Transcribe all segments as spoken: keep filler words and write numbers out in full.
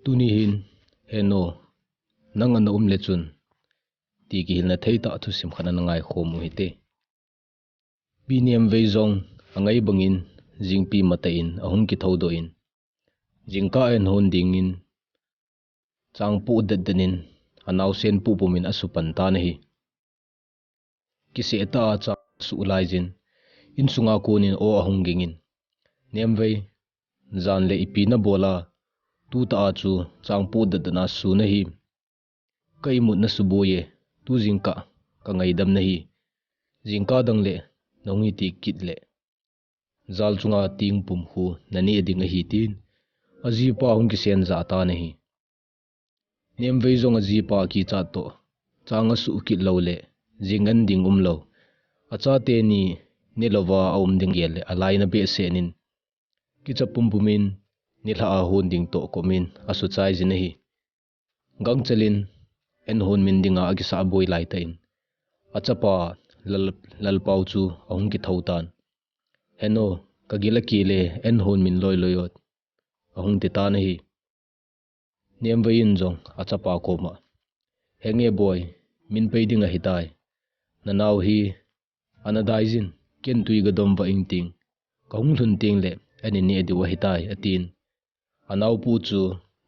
Tuni hin, Heno, nang ana um le chun, ti kihilna thei tah thusim khat ana ngaikhom u hite. Pi Nemvei jong angai bangin jingpi matah in ahung kithoudoh in, jingkah a ahon dingin, chang poh detdet in, anaosen pumpum in asupan tan ahi. Kiseh tah a chang asuh laiyin, insunga konin aw ahung gingin, Nemvei, jan le ipi nabol a, tutah a chu chang poh detdet a nasu nahi. Ka imut nasuboi e, tu jingkah kangaidam nahi. Jingkah dang le nahung hiti kit le, jal chunga tingpum khu naneh ding ahi, tin ajipa ahung kisen jah tan ahi. Nemvei jong ajipa kichat toh, chang asuh kit lou le, jing an ding umlou, achateni nelouva aum ding gel le alaina behseh in, kicha pumpum in nilhah a hon ding toh kom in asuchai jin ahi. Gangchel in an hon min dinga akisah boi laitah in, achapa Lal, Lalpau chu ahung kithou tan. Heno, kagil akile, an hon min loiloi o, ahung ti tan ahi. Nemvei in jong achapa koma, Henge boi, min pei ding ahitai. Nanao hi ana daijin, ken tui gadom vah ingting, kahung lhun teng le ana neh diu ahitai, atin. Anaopu chu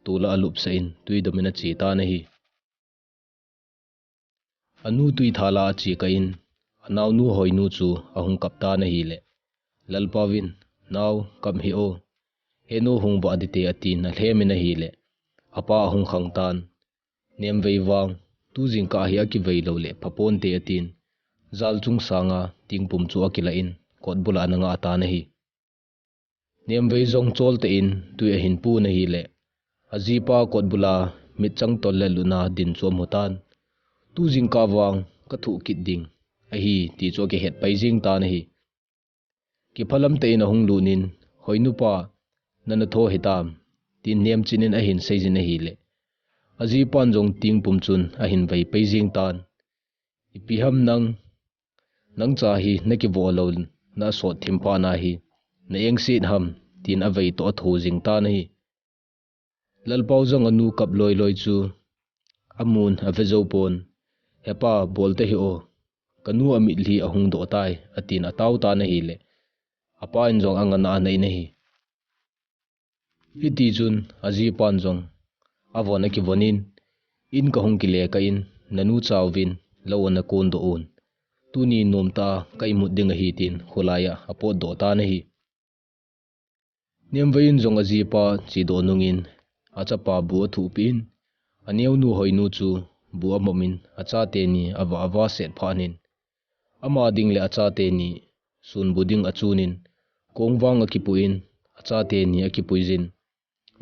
tola alupsah in tui dom in ache tan ahi. Anu tui thala ache kah in, anaonu Hoinu chu ahung kap tan ahile, Lalpau in, Nao, kap hih o, Heno hung vah dite, atin alhem in ahile, apa ahung khang tan. Nemvei vang, tu jingkah hi akivei lou le phaponte, atin, jal chung sanga tingpum chu akilah in, kot bula ana ngah tan ahi. Nemvei jong chol tah in tui ahin pun ahile, ajipa kot bula mitchang tol le lutna din chu amu tan. Tu jingkah vang kathoh kit ding ahi, ti chu akihet pai jing tan ahi. Kiphalam tah in ahung lut in, Hoinupa, nana tho hitam, tin nemchin in ahin seijin ahile, ajipan jong tingpum chun ahin vei pai jing tan. Ipi ham nang, nang cha hi nakivoh lou, nasot thim phat nahi, na engset ham, tin avei toh atho jing tan ahi. Lalpau jong anu kap loiloi chu amun ave jou pon, Hepa, bol tahih o, kanu amitlhi ahung doh tai, atin atao tan ahile, apa in jong angana anei in ahi. Hiti chun ajipan jong avon akivon in, In kahung kile kah in, nanu chauvin lou ana kondoh un, tuni nomtah a ka imut ding ahi, tin kholai a apotdoh tan ahi. Nemvei in jong ajipa chedoh nungin achapa bu athuhpeh in, aneonu Hoinu chu bu amom in achateni avah avah set phat in, ama ding le achateni sunbu ding achunin, kong vang akipuiyin, achateni akipuijin,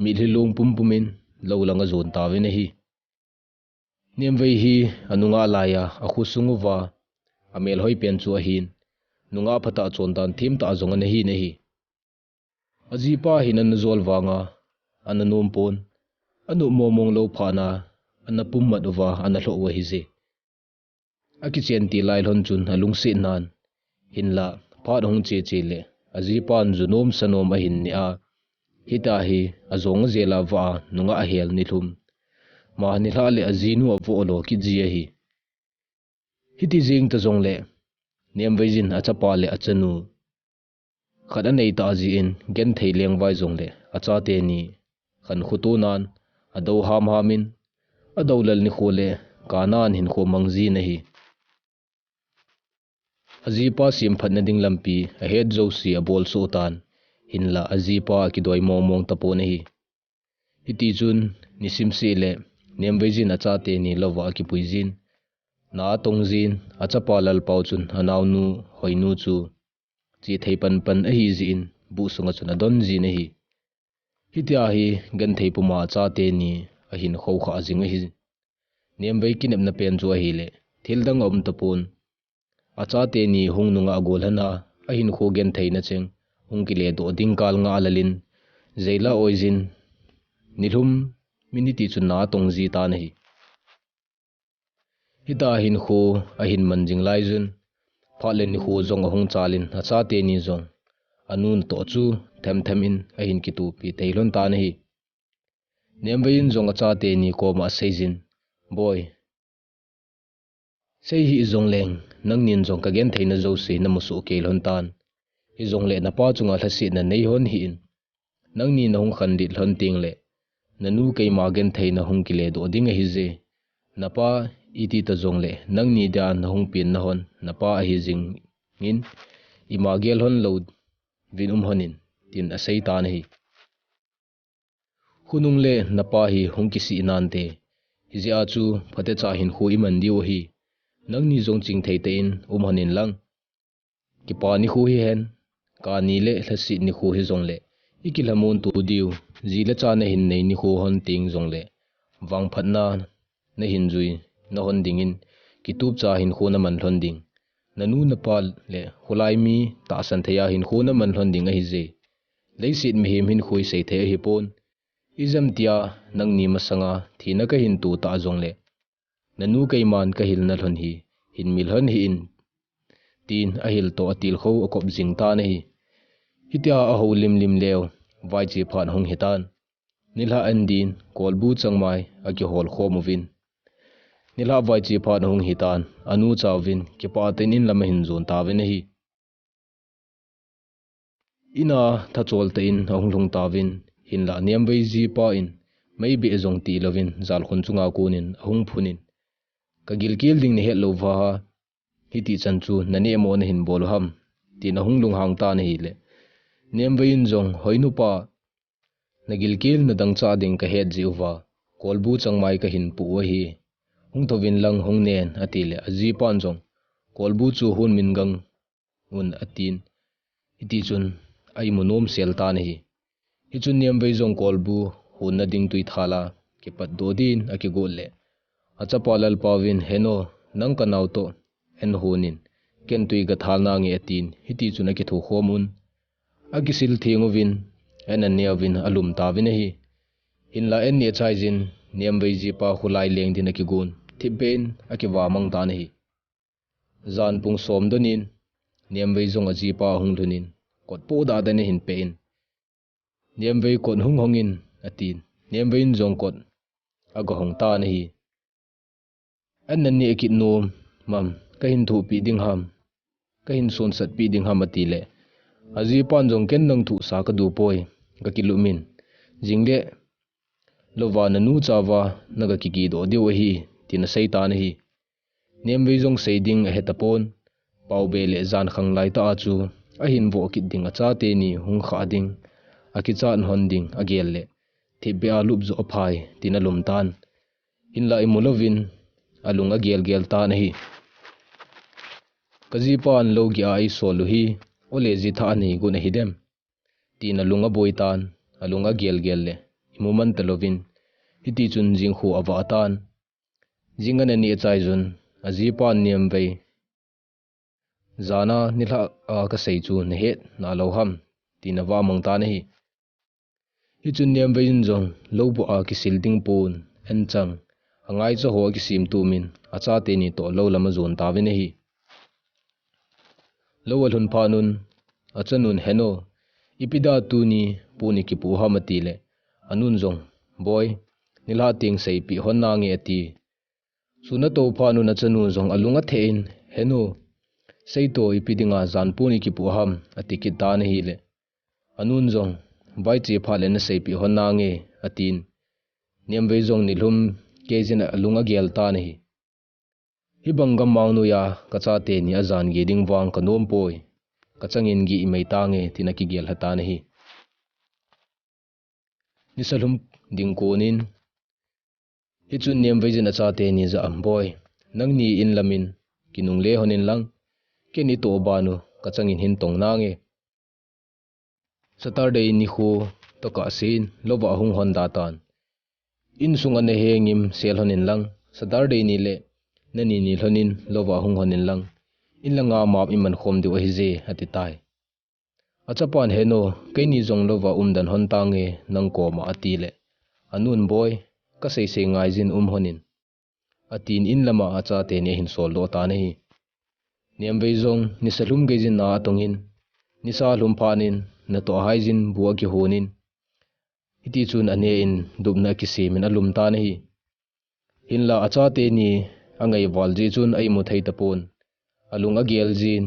mitlhi long pumpum in lou lang ajon tauvin ahi. Nemvei hi anungah laiya akhosung uva amel hoipen chu ahin, nungah phatah chondan themtah jong ana hin ahi. Ajipa hin ana jol vanga ana nom pon, anop mongmong lou phat na ana pummat uva ana lhoh u ahije. Akichen til lai lhon chun alungset nan, hinlah phat ahung cheche le ajipan junom sanom ahin neh a, hitia hi ajong ajel a vah a nungah ahel nilhum, ma nilhah le ajinu avoh lo kit ji ahi. Hiti jeng ta jongle Nemvei jin achapa le achanu khat anei tah jeh in genthei lengvai jongle achateni khankho tonan adou hamham in, adoulal nikho le kanan hinkho mang jin ahi. Ajipa semphatna ding lampi ahet jouse abolsoh tan, hinlah ajipa akidoi mongmong tapon ahi. Hitichun nisim seh le Nemvei jin achateni louva akipuijin, na atongjin, achapa Lalpau chun anaonu Hoinu chu chethei panpan ahijeh in buh sunga chun adonjin ahi. Hitia hi genthei puma achateni ahin khoukhah jing ahi. Nemvei kinepna pen chu ahile thildang aum tapon, achateni hung nungah agol lhona ahinkho gentheina cheng hung kiledoh ding kal ngah lalin, jeila oijin nilhum minute chun na atongji tan ahi. Hitia hinkho ahin manjing laijun, phat le nikho jong ahung chalin achateni jong anu natoh chu themthem in ahin kitopi thei lhon tan ahi. Nemvei in jong achate ni koma aseijin, Boi, sei hih jongleng, nangnin jong kagentheina jouse namusoh kei lhon tan. Hijongle napa chunga lhasetna nei lhon hih in. Nangni nahung khanlit lhon tengle, nanu keima gentheina hung kiledoh ding ahije. Napa iti ta jongle, nangni dia nahung penna lhon, napa ahi jingin, ima gel lhon louvin um lhon in, tin asei tan ahi. Khonung le napa hi hung kisih nante. Hijeh a chu phatecha hinkho iman diu ahi. Nangni jong chingthei tah in um lhon in lang. Kipa nikho hihen, kani le lhaset nikho hijongle, ikilhamon to diu, ji le cha nahin nei nikho lhon teng jongle, vangphatna nahin jui nalhon dingin, kitupcha hinkho naman lhon ding. Nanu napa le kholai mi tahsan theiya hinkho naman lhon ding ahije. Leiset mihem hinkho isei thei ahipon. Ijeh tia nangni masanga thina kahin to ta jongle, nanu keiman kahilna lhon hi hin mil lhon hih in, tin ahil toh atilkhou akop jing tan ahi. Hitia ahou limlim leu, vaiche phat ahung hitan. Nilhah an din, kolbu changmai akihol khom uvin. Nilhah vaiche phat ahung hitan, anu chauvin, kipah tah in in lam ahin jon tauvin ahi. Ina thachol tah in ahung lhung tauvin, hinlah Nemvei jipa in, meibeh jong tilouvin, jalkhun chunga konin ahung phun in, Kagilkel ding nahet lou uva, hiti chan chu naneh mo nahin bol u ham, tin ahung lunghang tan ahile. Nemvei in jong, Hoi nupa, nagilkel nadang cha ding kahet jeh uva, kolbu changmai kahin pu u ahi. Hung thouvin lang hung nen, atile, ajipan jong, Kolbu chu hon min gang un, atin. Hiti chun a imu nom sel tan ahi. Hichun Nemvei jong kolbu honna ding tui thal a kipatdoh din akigot le, achapa Lalpauvin, Heno, nang kanao toh an hon in, ken tui gathal nange, atin. Hiti chun akitho khom un. Akisil theng uvin, an aneh uvin alum tauvin ahi. Hinlah an neh achaijin, Nemvei jipa kholai leng din akigon, thipbeh in akivamang tan ahi. Jan pung som donin, Nemvei jong ajipa ahung lhun in, kot poh dahdah in ahin peh in, Nemvei kot hung hong in, atin. Nemvei in jong kot aga hong tan ahi. An naneh kit nom ham, kahin thohpeh ding ham, kahin sonsatpeh ding ham, atile, ajipan jong, Ken nang thohsa kadu poi, gakilum in, jing le louva nanu chauva naga kigidoh diu ahi, tin asei tan ahi. Nemvei jong sei ding ahe tapon, paobeh le jan khang lai tah a chu ahin voh kit ding, achate ni hung khah ding, akichat lhon ding agel le, thipbeh a lup joh aphai, tin alum tan. Hinlah imu louvin alung agel gel tan ahi. Kajipan lou geh a eisol u hi, ole ji thah anei gon ahidem, tin alung aboi tan, alung agel gel le, imu man talouvin, hiti chun jingkho avah tan. Jing an aneh achaijun, ajipan Nemvei, Jana nilhah a kasei chu nahet nalou ham, tin avamang tan ahi. Hichun Nemvei in jong lou buh a kisil ding pon, an chang, angaicha ho akisem tumin, achate ni toh lou lam ajon tauvin ahi. Lou alhun phat un, achanun, Heno, ipi dia tuni pon ikipoh u ham, atile, anun jong, Boi, nilhah teng seipeh lhon nange, ati. Sun atou phat un achanun jong alung atheh in, Henu, seito, ipi dinga jan pon ikipoh u ham, ati kit tan ahile, anun jong, Vaiche phat le naseipeh lhon nange, atin. Nemvei jong nilhum kei jin alung agel tan ahi. Hibang gammang noiya kachate ni ajan gei ding vang kanom poi, kachangin gei mei tange, tin akigel lha tan ahi. Nisa lhum ding konin, hichun Nemvei jin achate ni jah a, Boi, nangni in lamin kinungle lhon in lang, ken itoh ban u kachangin hin tong nange. Saturday nikho tokah sen louva ahung lhon da tan. Insung ana hengim sel lhon in lang, Saturday ni le nani ni lhonin louva ahung lhon in lang, in langa map iman khom diu ahije, ati tai. Achapan, Henu, keini jong louva umden lhon tange nang koma, atile, anun, Boi, kaseisei ngaijin um lhon in, atin in lama achate ni ahin soldoh tan ahi. Nemvei jong nisa lhum gei jin na atongin, nisa lhum phat in natoh haijin bu akihonin, Hiti chun ane in dupna akisemin alum tan ahi. Hinla achate ni angaival jeh chun a-imu thei tapon. Alung agel jin,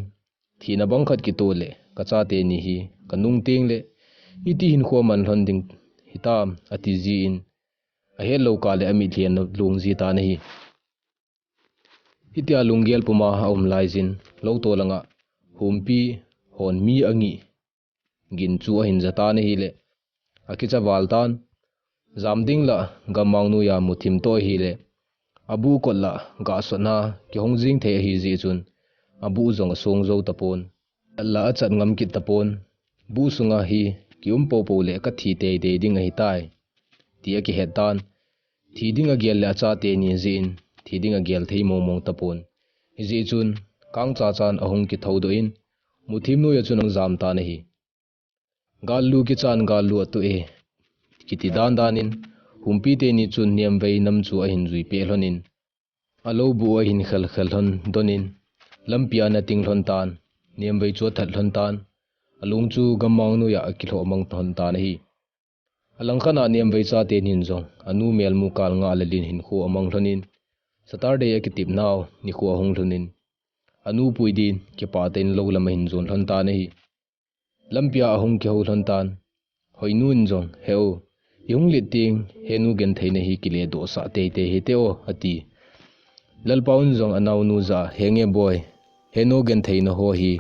thina bang khat kitoh le kachate ni hi kanung teng le iti hinkho aman lhon ding hitam ati jin, ahetlou kah le amitlhi ana long ji tan ahi. Hitia lunggel puma aum laijin, lou to langa Humpi hon mi angih gin chu ahin ja tan ahile, akicha val tan. Jam ding la gammang noiya muthim to ahile, abuh kot la gasotna kihong jing thei ahi jeh chun, abuh jong asong jou tapon. La achat ngam kit tapon. Buh sunga hi kium popo le kathi teitei ding ahitai, ti akihet tan. Thi ding agel le achate ni jeh in, thi ding agel thei mongmong tapon. Hijeh chun, kangcha chan ahung kithoudoh in, muthim noiya chun ahung jam tan ahi. Gallu kichan gallu atoh e, kiti dandan in, Humpi teni chun Nemvei nam chu ahin juipeh lhon in, alou buh ahin khelkhel lhon don in, lampia ana ting lhon tan, Nemvei chu athat lhon tan, alung chu gammang noiya akilhoh mang lhon tan ahi. Alangkhat a Nemvei chaten hin jong, anu melmu kal ngah le lin hinkho amang lhon in, Saturday akitep nau nikho ahung lhon in, anu pui din kipah tah in lou lam ahin jon lhon tan ahi. Lampia ahung kihou lhon tan, Hoinu in jong, "He u, ihung let teng, henu gentheina hi kiledoh sah teitei hite o," ati. Lalpau in jong anaonu jah a, "Henge boi, henu gentheina ho hi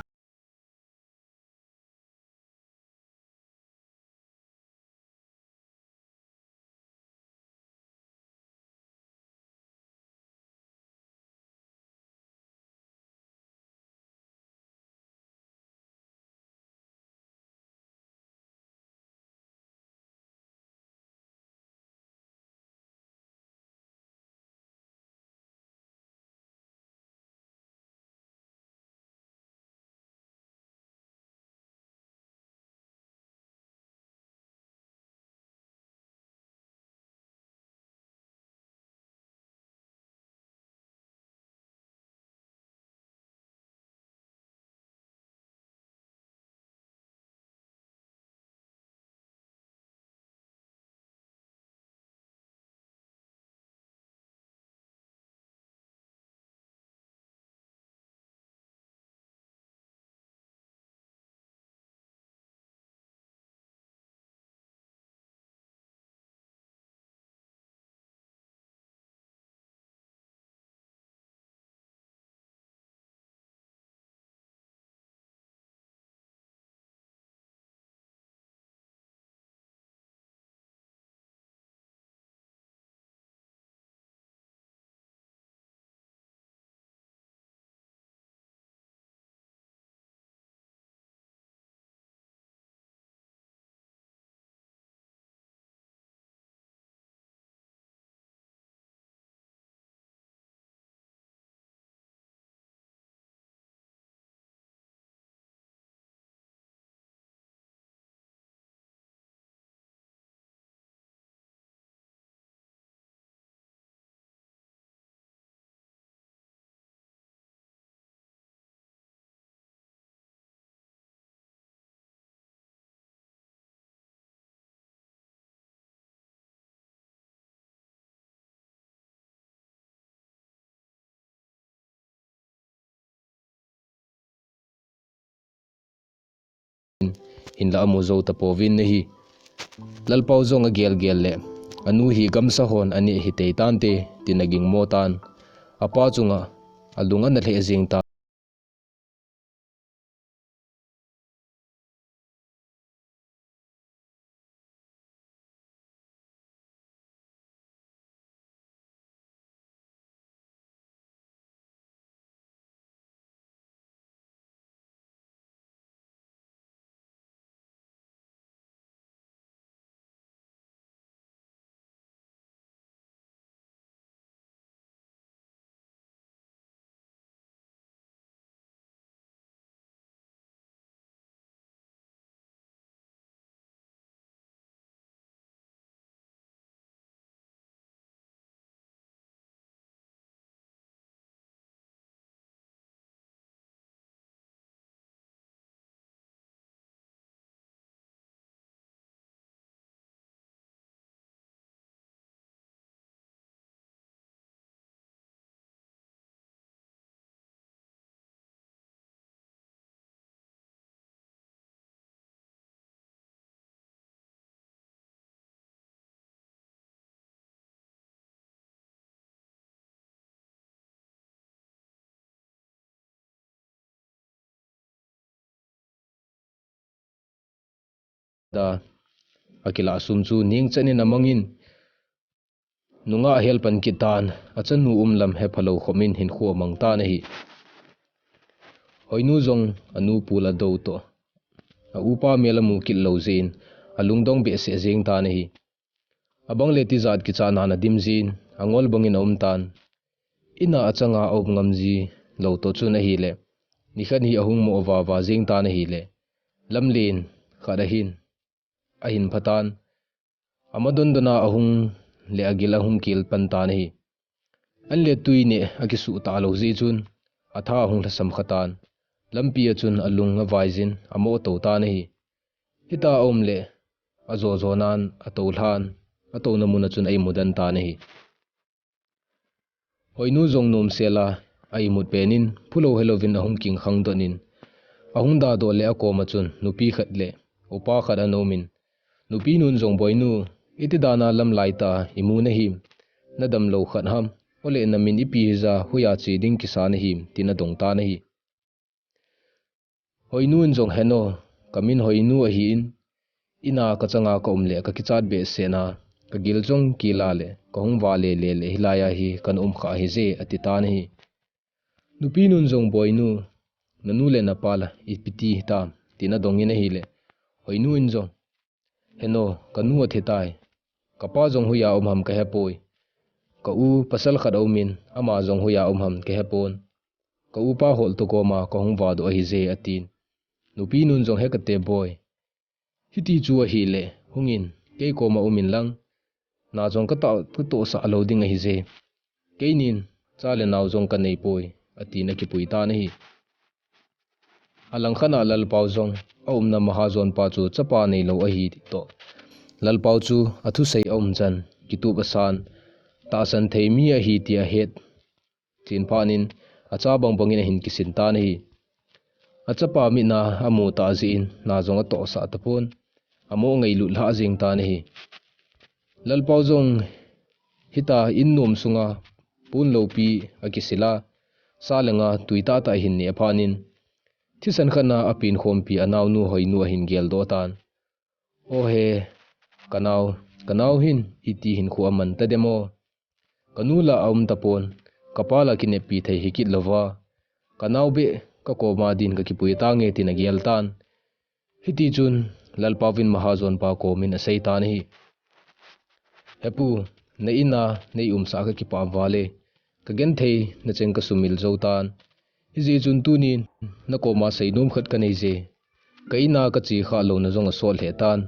Hinlah amu jou tapouvin ahi. Lalpau jong agelgel le, anu hi gamsa hon aneh hitei tante, tin agingmo tan. Apa chunga alung ana lheh jeng tan. da akilah sum chu ningchan in amangin, nungah ahel pan kit tan, achanu um lam hephalou khopin hinkho amang tan ahi. Hoinu jong anu pul adou toh, a upa mel amu kit lou jeh in, alungdong behseh jeng tan ahi. Abang le tijat kichat nan adim jin, angol bangin aum tan. Ina achanga aum ngam ji lou toh chun ahile, nikhat hi ahung mo vava jeng tan ahile, lamlen khat ahin, ahin pha tan. Ama dondon a ahung le agil ahung kel pan tan ahi. An le tui neh akisuh talou jeh chun, atha ahung lhasam kha tan. Lampi a chun alung avai jin, amo tou tan ahi. Hita aum le, ajo jo nan, atou lhan, atouna mun a chun a imu den tan ahi. Hoinu jong nom sel a, a imut pen in, phulou helouvin ahung king khang don in, ahung da doh le akoma chun, nupi khat le upa khat ana um in, nupi nun jong, "Boinu, iti dan a lamlai tah a imu nahim, nadam lou khat ham, ole namin ipi hija, hoiya che ding kisa nahim?" tin adong tan ahi. Hoinu in jong, "Heno, kamin Hoinu ahin, ina kachanga kaum le kakichat behseh na, kagil jong kila le, kahung vale le le, hilai a hi kana um kha ahije," ati tan ahi. Nupi nun jong, "Boinu, nanu le napa la ipi ti hitam?" tin adong in ahile, Hoinu in jong, "Heno, kanu athi tai. Kapa jong hoiya um ham kahepoi. Ka u pasal khat aum in, ama jong hoiya um ham kahepon. Ka upa hol toh koma kahung vadoh ahije," atin. Nupi nun jong, "He kate boi. Hiti chu ahile, hungin, kei koma um in lang. Na jong kata, katohsah lou ding ahije. Keinin, cha le nao jong kanei poi," atin akipui tan ahi. Alangkhat a Lalpau jong, aumna mahajon pa chu chapa neilou ahi toh, Lalpau chu athusei aum chan, kitup asan, tahsan thei mi ahi ti ahet chen phat in, acha bang bangin ahin kisin tan ahi. Achapa mitna amu tah jeh in, na jong atohsah tapon, amo ngailut lhah jeng tan ahi. Lalpau jong hita in nom sunga pon loupi akisil a, sa le nga tui tah tah ahin neh phat in, thisan khat na apen khompi anaonu Hoinu ahin geldoh tan. "O he, kanao, kanao hin iti hinkho aman tadem o. Kanu la aum tapon, kapa la kineppi thei hikit louva, kanao beh kakoma din kakipui tange," tin agel tan. Hiti chun, Lalpau vin mahajon pa komin asei tan ahi. "Hepu, na in a nei umsah kakipah val e. Kagenthei nacheng kasumil jou tan. Hijeh chun tunin, nakoma seinom khat kanei je. Ka in a kache khah louna jong asot lheh tan.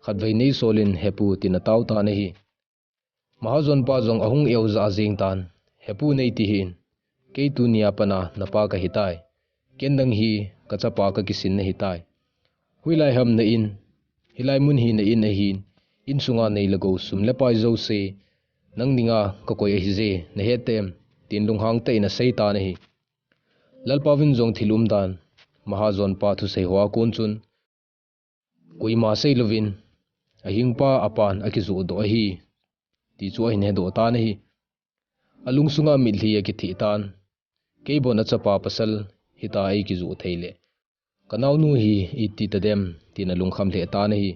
Khatvei nei sol in hepu," tin atao tan ahi. Mahajon pa jong ahung eojah jeng tan. "Hepu, nei ti hih in. Kei tunia pat a napa kahitai. Ken nang hi kachapa kakisin nahitai. Hoilai ham na in, hilai mun hi na in ahin, insunga nei le gou sum le pai jouse nang dinga kakoi ahije, nahet em?" tin lunghang tah in asei tan ahi. Lalpau vin jong thil umdan, mahajon pa thusei hoa kon chun, koima seilouvin, ahingpa apan akijoh doh ahi, ti chu ahin hedoh tan ahi. Alungsunga mitlhi akitheh tan. "Kei bon achapa pasal hita eikijoh thei le, kanaonu hi iti tadem," tin alungkham lheh tan ahi.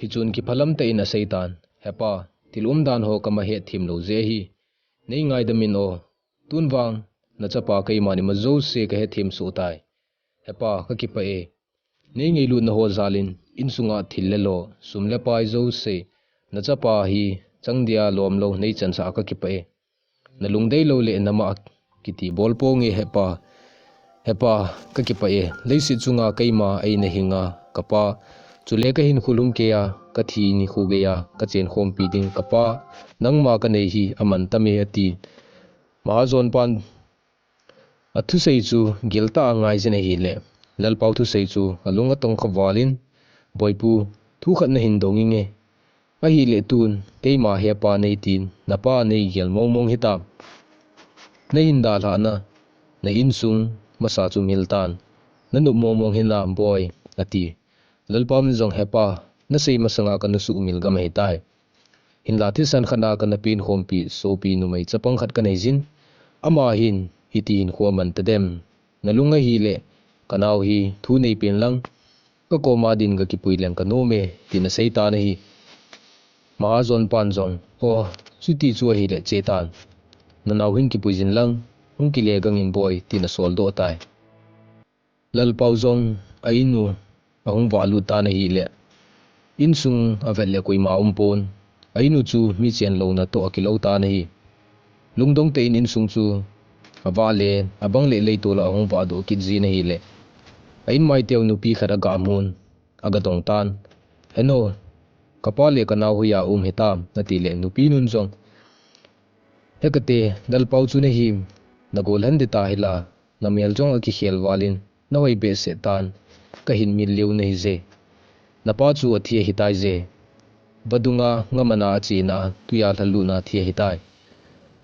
Hichun kiphalam tah in asei tan, "Hepa, thil umdan ho kama hetthem lou jeh ahi. Nei ngaidam in o, tun vang nachapa keiman ima jouse kahetthem soh tai. Hepa, kakipah e. Nei ngailutna ho jal in, insunga thil le lo, sum le pai jouse, nachapa hi chang dia lom lou nei chansah a kakipah e. Nalung deilou le nama kiti bol ponge hepa. Hepa, kakipah e. Leiset chunga keima eina hinga kapa, chule kahinkho lhum keiya, kathi nikho geiya kachen khompi ding kapa, nangma kanei hi aman tam e," ati. Mahajon pan athusei chu giltah a angaijin ahile, Lalpau thusei chu alung atong kha val in, "Boipu, thu khat nahin dong inge. Ahile tun, keima hepa neitin, napa neigel mong mong hitam. Nahin dalhahna, na insung masa chu mil tan. Nanop mong mong hinam boi," ati. Lalpau in jong, "Hepa, nasei masanga kana sumil gam ahitai. Hinla thisan khat a kana pen khompi sopi numei chapang khat kaneijin. Ama hin hiti hinkho aman tadem. Nalung ahile, kanao hi thu neipen lang, ka koma din gakipui leng kanom e, tin asei tan ahi. Mahajon pan jong, O, chuti chu ahile che tan. Nanao hin kipui jin lang, hung kile gangin boi, tin asol doh tai. Lalpau jong a inu ahung vah lut tan ahile, insung avet le koima umpon, a inu chu mi chen louna toh akilou tan ahi. Lungdong tah in insung chu avah le, abang le leitol a ahung vah doh kit jin ahile, a inmai teu nupi khat aga mun, aga dong tan. Heno, kapa le kanao hoiya um hitam, ati le nupi nun jong, He kate, Lalpau chu nahim, nagol han ding ta hila, namel jong akikhel val in, nahoi behseh tan, kahin mit leu nahi je. Napa chu athi ahitai je. Vadunga ngamana achena, tuiya lhalutna thi ahitai.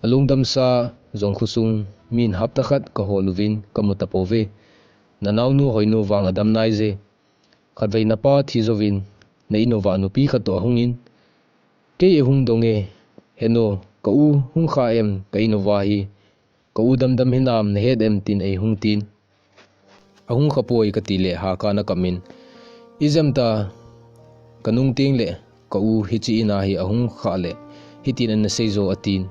Alungdamsa jong khosung min hapta khat kahol uvin kamu tapouve. Nanaonu Hoinu vang adam nai je. Khatvei napa thi jouvin, na in uva nupi khat toh ahungin, Kei eihung dong e, heno, ka u hung kha em, ka in uva hi, ka u damdam hinam nahet em, tin eihung tin. Ahung kha poi kati le, Hakan akam in, Ijemtia kanung teng le, ka u hiche in a hi ahung kha le, hitin ana sei jo atin.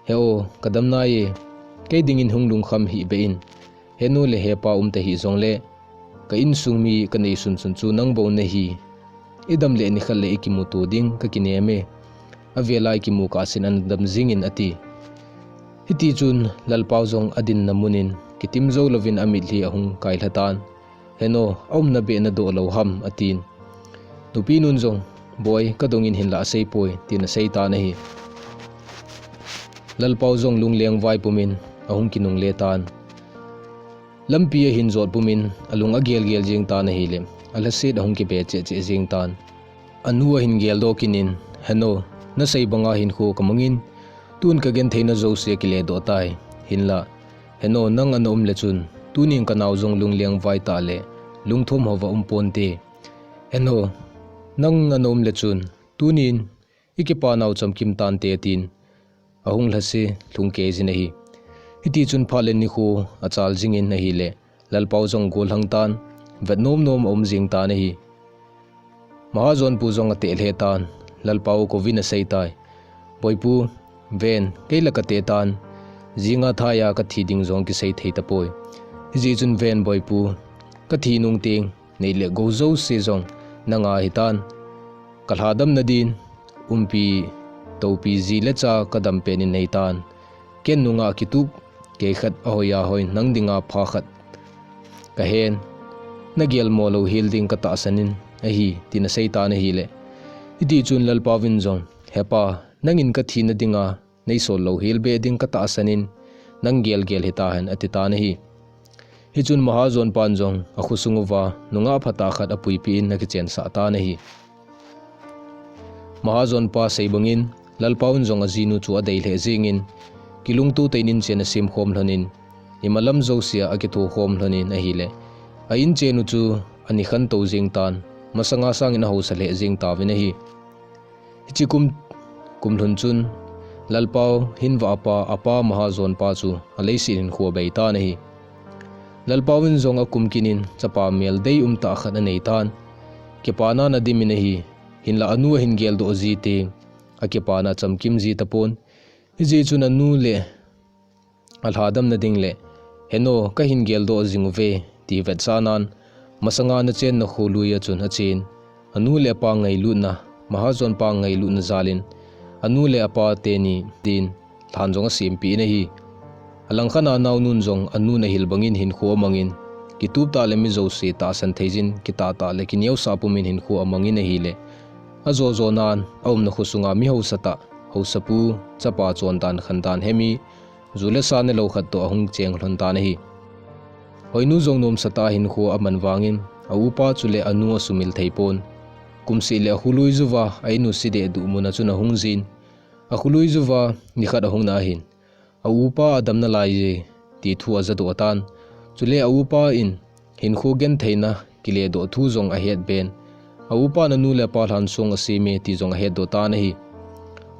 He o, kadam nai e, kei dingin hung lungkham hih beh in. Henu le hepa um tahih jongle, ka insung mi kanei sunsun chu nang bou nahi. Idam le nikhat le ikimuto ding kakinem e. Avela ikimu kahsen ana dam jingin ati. Hitichun Lalpau jong adinna munin kitim jou louvin amitlhi ahung kailha tan. Heno, aumna beh nadoh lou ham, atin. Nupinun jong, Boi, kadongin hinlah asei poi, tin asei tan ahi. Lalpau jong lungleng vai pumin ahung kinungle tan. Lampi ahin jot pumin alung agelgel jing tan ahile, alhaset ahung kibe cheh cheh jing tan. Anu ahin geldoh kinin, Heno, nasei banga hinkho kamangin, tun kagentheina jouse kiledoh tai. Hinlah, Heno, nang ana um le chun, tunin kanao jong lungleng vai tah le, lungthom houva um ponte. Heno, nang ana um le chun, tunin ikipa nao chamkim tante, tin ahung lhase lhung kei jin ahi. Hitichun phat le nikho achal jingin ahile, Lalpau jong gollhang tan, vet nom nom aum jing tan ahi. Mahajon pu jong ateh lheh tan, Lalpau kouvin asei tai. Boipu, ven, kei la kateh tan, jinga thaiya kathi ding jong kisei thei tapoi. Hijeh chun ven boipu, kathi nung teng, nei le gou jouse jong nanga hitan. Kalhadamna din, umpi, toupi ji le cha kadam pen in nei tan. Ken nunga kitup, kei khat ahoi ahoi nang dinga pha khat kahen. Nagelmo louhel ding katahsan in ahi, tin asei tan ahile. Hitichun Lalpau vin jong, Hepa, nangin kathina dinga neisol louhel beh ding katahsan in, nang gelgel hitahen, ati tan ahi. Hichun Mahajon pan jong akhosung uva nungah phatah khat apuipeh in akichensah tan ahi. Mahajon pa sei bangin, Lalpau in jong ajinu chu adei lheh jingin, kilungto tah in inchen asem khom lhonin, imalam jousea akitho khom lhonin ahile, a inchen u chu ani khantou jing tan, masanga sangin ahausa lheh jing tauvin ahi. Hiche kum, kum lhun chun, Lalpau hin vah apa, apa Mahajon pa chu aleiset hinkho abei tan ahi. Lalpau in jong akum kinin chapa mel deium tah khat anei tan. Kipana ana dimin ahi, hinlah anu ahin geldoh jite, akipana achamkim ji tapon. Hijeh chun anu le alhadamna ding le, Heno, kahin geldoh jing uve, ti vetsahnan, masanga nachenna kholui a chun achen. Anu le apa ngailutna, Mahajon pa ngailutna jalin, anu le apa teni din, lhan jong asempeh in ahi. Alangkhat a naonun jong anun ahil bangin hinkho amangin, kitup tah le mi jouse tahsan thei jin, kitah tah le kineosah pumin hinkho amangin ahile, ajo jonan, aumna khosunga mi hausa tah, hausapu, chapa chondan khandan hemi, ju le sa nelou khat toh ahung cheng lhon tan ahi. Hoinu jong nomsa tah a hinkho aman vangin, aupa chule anu asumil thei pon. Kumseh le akholui juva a-in u sedeh duh muna chun ahung jin. Akholui juva nikhat ahungna ahin, aupa adam nalai je, ti thu ajadoh tan. Chule aupa in hinkho gentheina kiledoh thu jong ahetben. Aupan anu le apa lhansong aseme ti jong ahetdoh tan ahi.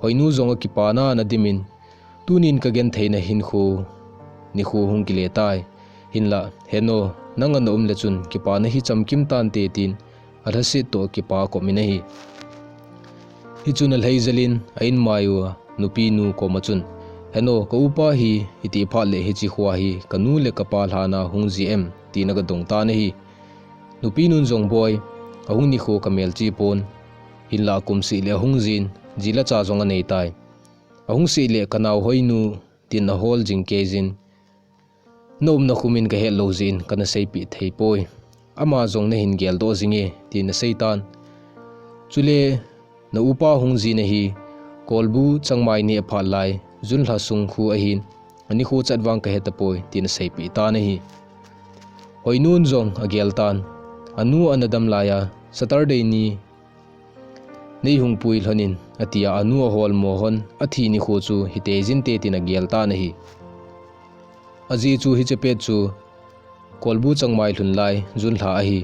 Hoinu jong akipana ana dimin, Tunin kagentheina hinkho nikho hung kile tai. Hinlah, Heno, nang ana um le chun kipana hi chamkim tante, tin alhaset toh kipa akop in ahi. Hichun alhai jel in a inmai uva nupinu koma chun, "Heno, ka upa hi iti phat le hiche khoa hi kanu le kapa lhana hung ji em?" tin aga dong tan ahi. Nupinun jong, "Boi, ahung nikho ka melchih pon, hinlah kum seh le ahung jin, ji le cha jong anei tai. Ahung seh le ka nao Hoinu tin ahol jing kei jin, na umna khum in ka het lou jeh in kana seipeh thei poi. Ama jong nahin geldoh jing e," tin asei tan. "Chule na upa hung jina hi Kolbu changmai neh phat lai, June lha sung khu ahin, anikho chet vang ka he tapoi," tin aseipeh tan ahi. Hoinun jong agel tan, "Anu ana dam laiya Saturday ni nei hung pui lhon in," atia anu ahol mo lhon, athi nikho chu hite jin te, tin agel tan ahi. Ajeh chu hiche pet chu Kolbu changmai lhun lai June lha ahi.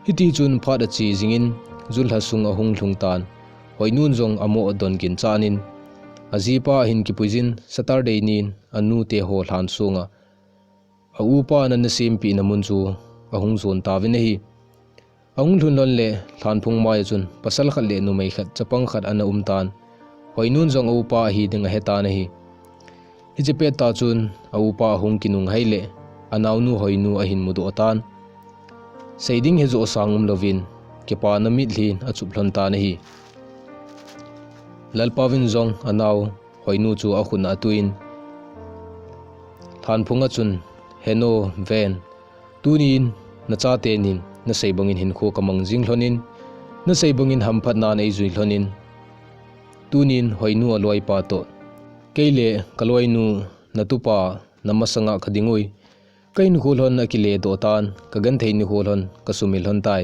Hiti chun phat ache jing in June lha sung ahung lhung tan, Hoinun jong amoh adon ginchat in, ajipa ahin kipui jin Saturday nin anu te ho lhan sunga a upa ana sempeh na mun chu ahung jon tauvin ahi. Ahung lhun lhon le lhanphung mai a chun pasal khat le numei khat, chapang khat ana um tan. Hoinun jong a upa ahi ding ahe tan ahi. Hiche pet tah chun a upa ahung kinunghei le anaonu Hoinu ahin mudoh tan. Sei ding hejoh sang umlouvin kipana mitlhi in achup lhon tan ahi. Lalpauvin jong anao Hoinu chu akhut a atuh in, lhanphung a chun, "Heno, ven, tunin nachate nin nasei bangin hinkho kamang jing lhon in, nasei bangin hamphatnan eijui lhon in, tunin Hoinu aloipa toh, kei le kaloinu natupa namasanga kading ui. Kahinkho lhon akile doh tan, kagenthei nikho lhon kasumil lhon tai.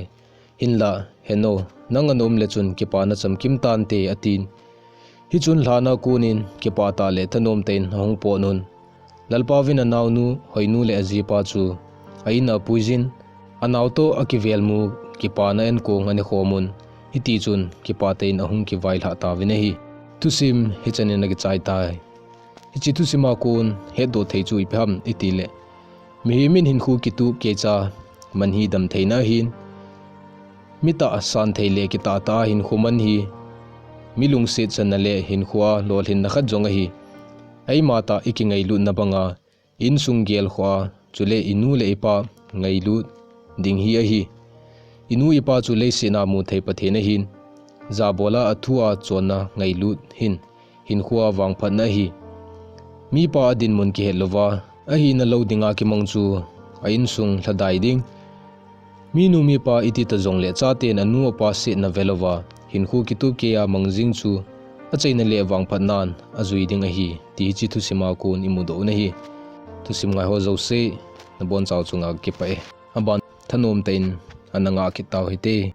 Hinlah, Heno, nang ana um le chun kipana chamkim tante," atin. Hichun lhan a kon in kipah tah le thanom tah in ahung pot un, Lalpauvin anaonu Hoinu le ajipa chu a in a apui jin, anao toh akivel mu kipana enkong anekhom un, hiti chun kipah tah in ahung kivailhah tauvin ahi. Thusim hichan in akichai tai. Hiche thusim a kon hetdoh thei chu ipi ham iti le, mihem in hinkho kitup keicha man hi damtheina ahin, mi tahsan thei le kitah tah a hinkho man hi mi lungset channa le hinkho a lolhinna khat jong ahi. Eima tah ikingailutna banga insung gelkhoh a, chule inu le ipa ngailut ding hi ahi. Inu ipa chu leiset a muthei Pathen ahin, jabol a athu a chonna ngailut hin hinkho a vangphatna ahi. Mipa adinmun kihet louva ahina lou dinga kimang chu a insung lhadai ding. Minu mipa iti ta jongle chaten anu apa setna ve louva hinkho kitup keiya mang jing chu achaina le vangphatnan ajui ding ahi, ti hiche thusim a kon imudoh u ahi. Thusim ngai ho jouse, nabonchau chunga kipah e. Aban thanom tah in ana ngah kit tau hite.